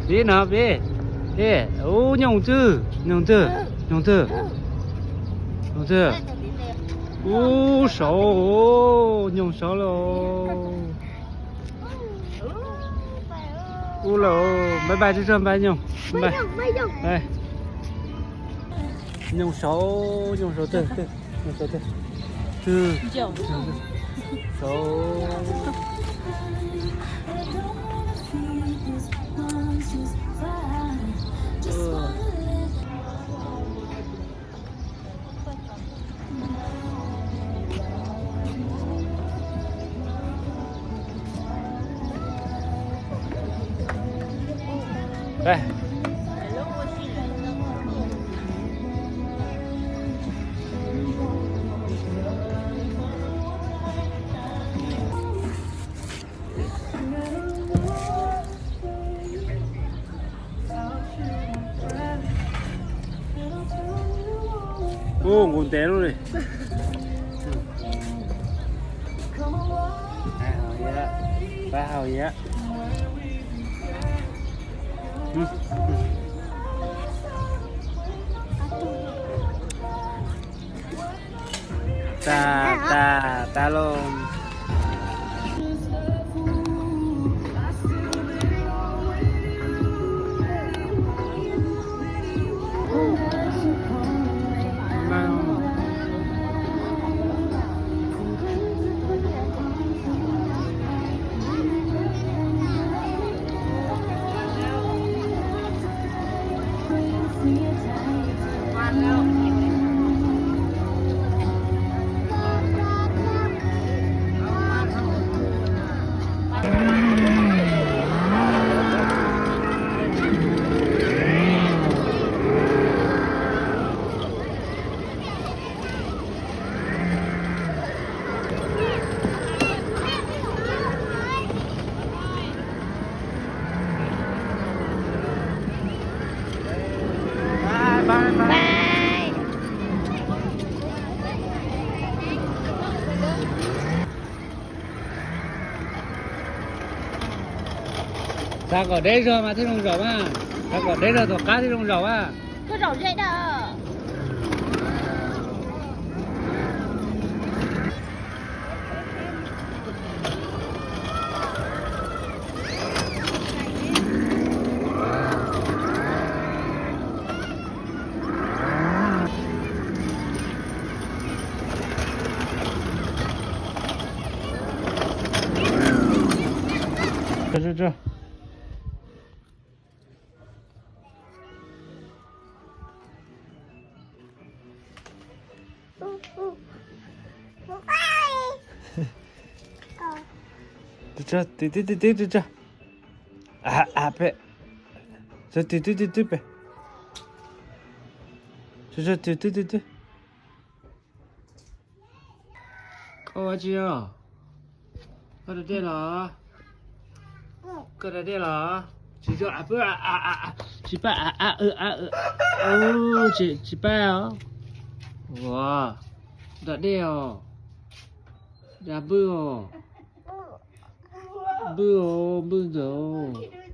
Peb no peb. Peb, ub, nyooj twg, nyooj twg, nyooj twg, nyooj twg. Ub, saud, nyooj saud lawm. Ub lawm, bye bye tsuag tsuag, bye nyooj. Bye. Nyooj saud, nyooj saud twg, twg, nyooj saud twg, twg, saud. Ub, nqus ntev lub li. Pab haus yam. Tas, tas, tas lawm. Xav kom deb zog mas thiaj zoo zaum mas. Xav kom deb zog tom qab thiaj zoo zaum mas. Twb twb twb twb twb. Twb twb twb twb pem. Twb twb twb twb. Koj ua tsi os? Koj da dej los? Koj da dej los? Tsis tso a pw, tsis pab a, tsis pab os. Ua da dej os. Da npwj os. Npwj os, npwj ntawd os.